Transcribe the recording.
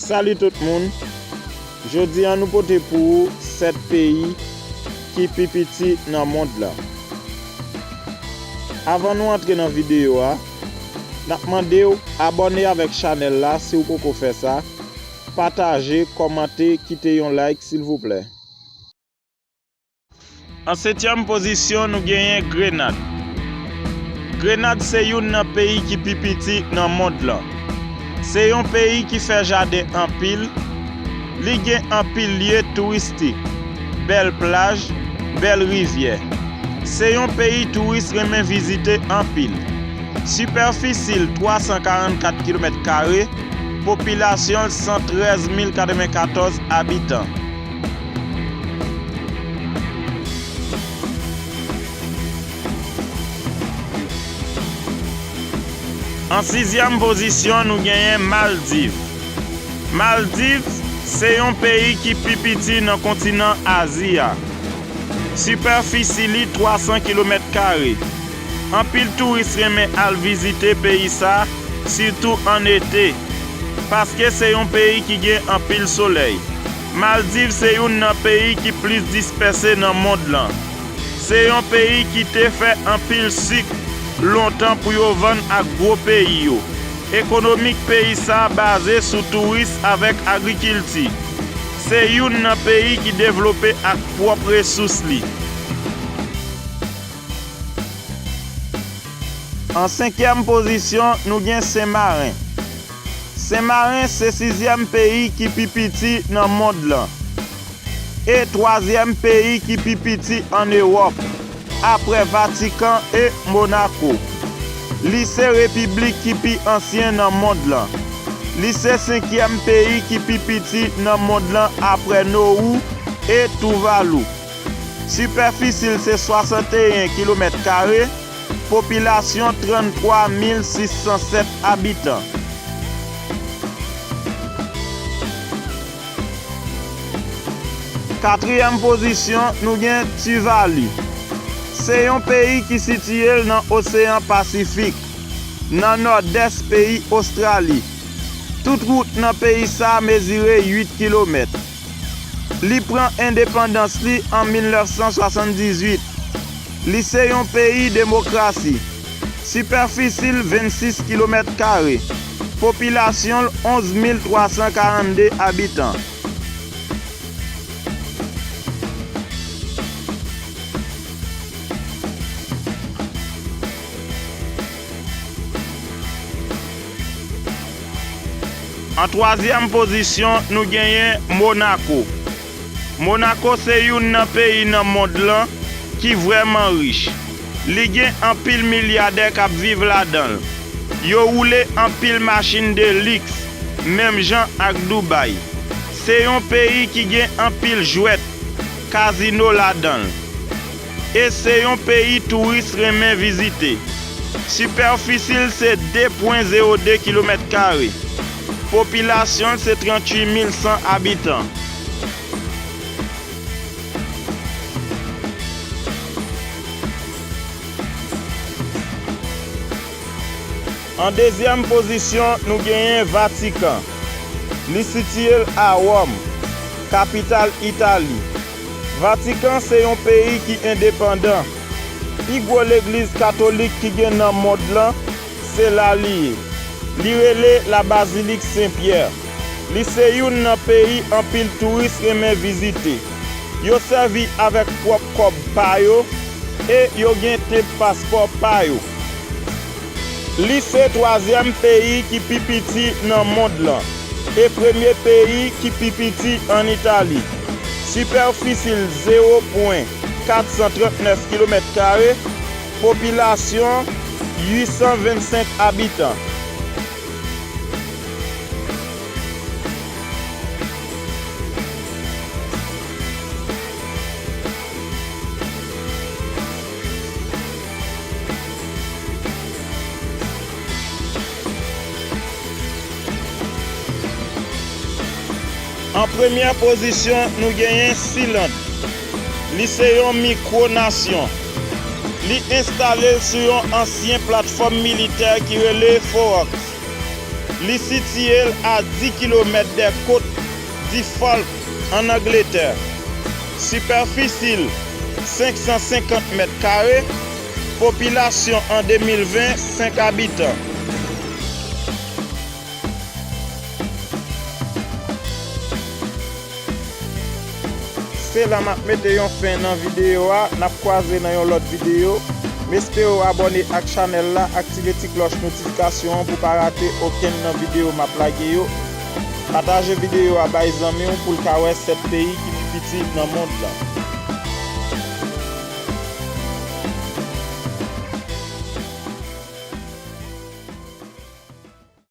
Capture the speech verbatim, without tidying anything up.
Salut tout moun! Jodi a nou pote pou ou sèt peyi ki pi piti nan mond lan. Avan nou antre nan videyo a, n ap mande w abòne avèk chanèl la si w poko fè sa, pataje, kòmante, kite yon like silvouplè. An setyèm pozisyon, nou genyen Grenad. Grenad se youn nan peyi ki pi piti nan mond lan. Se yon peyi ki fè jaden anpil, li gen anpil lye touristik, bèl plaj, bèl rivyè. Se yon peyi touris renmen vizite anpil. Sipèfisi l twa san karannkat kilomèt kare, popilasyon l san trèz mil katrevenkatòz abitan. An sizyèm pozisyon, nou genyen Maldiv. Maldiv se yon peyi ki pi piti nan kontinan Azi a. Sipèfisi li twa san kilomèt kare. Anpil touris renmen al vizite peyi sa, sitou an ete, paske se yon peyi ki gen anpil solèy. Maldiv se youn nan peyi ki plis dispèse nan mond lan. Se yon peyi ki te fè anpil sik lontan pou yo vann ak gwo peyi yo. Ekonomik peyi sa baze sou touris avèk agrikilti. Se youn nan peyi ki devlope ak pwòp resous li. An senkyèm pozisyon, nou gen Senmaren. Senmaren se sizyèm peyi ki pi piti nan mond lan e twazyèm peyi ki pi piti ann Ewòp, apre Vatikan e Monako. Li se repiblik ki pi ansyen nan mond lan. Li se senkyèm peyi ki pi piti nan mond lan apre Nowu e Touvalou. Sipèfisi l se swasanteyen kilomèt kare, popilasyon tranntwa mil sis san sèt abitan. Katriyèm pozisyon, nou gen Tivalu. Se yon peyi ki sitiye l nan Oseyan Pasifik, nan nòdès peyi Ostrali. Tout wout nan peyi sa a mezire uit kilomèt. Li pran endepandans li an mil nèf san swasanndizwit. Li se yon peyi demokrasi. Sipèfisi l vennsis kilomèt kare. Popilasyon l onz mil twa san karannde abitan. An twazyèm pozisyon, nou genyen Monako. Monako se youn nan peyi nan mond lan ki vrèman rich. Li gen anpil milyadè k ap viv ladan l. Yo woule anpil machin de liks, menm jan ak Dubai. Se yon peyi ki gen anpil jwèt, kazino ladan l. E se yon peyi touris renmen vizite. Sipèfisi l se de pwen zewo de kilomèt kare. Popilasyon l se trantuit mil san abitan. An dezyèm pozisyon, nou genyen Vatikan. Li sitiye l a Wòm, kapital Itali. Vatikan se yon peyi ki endepandan. Pi gwo legliz katolik ki gen nan mond lan, se la li ye. Li rele Labazilik Sen Pyè. Li se youn nan peyi anpil touris renmen vizite. Yo sèvi avèk pwòp kòb pa yo e yo gen tenp paspò pa yo. Li se twazyèm peyi ki pi piti nan mond lan e premye peyi ki pi piti ann Itali. Sipèfisi l zewo pwen kat san trannèf kilomèt kare, popilasyon uit san vennsenk abitan. An premyè pozisyon, nou genyen Siland. Li se yon mikwo-nasyon. Li enstale l sou yon ansyen platfòm militè ki rele Fox. Li sitiye l a dis kilomèt dè kot Default, ann Angletè. Sipèfisi l, senk san senkant mèt kare. Popilasyon an de mil ven, senk abitan. Se la m ap mete yon fen nan videyo a. N ap kwaze nan yon lòt videyo. M espere w abòne ak chanèl la, aktive ti klòch notifikasyon an pou pa rate okenn nan videyo m ap lage yo. Pataje videyo a bay zanmi w pou l ka wè sèt peyi ki pi piti nan mond lan.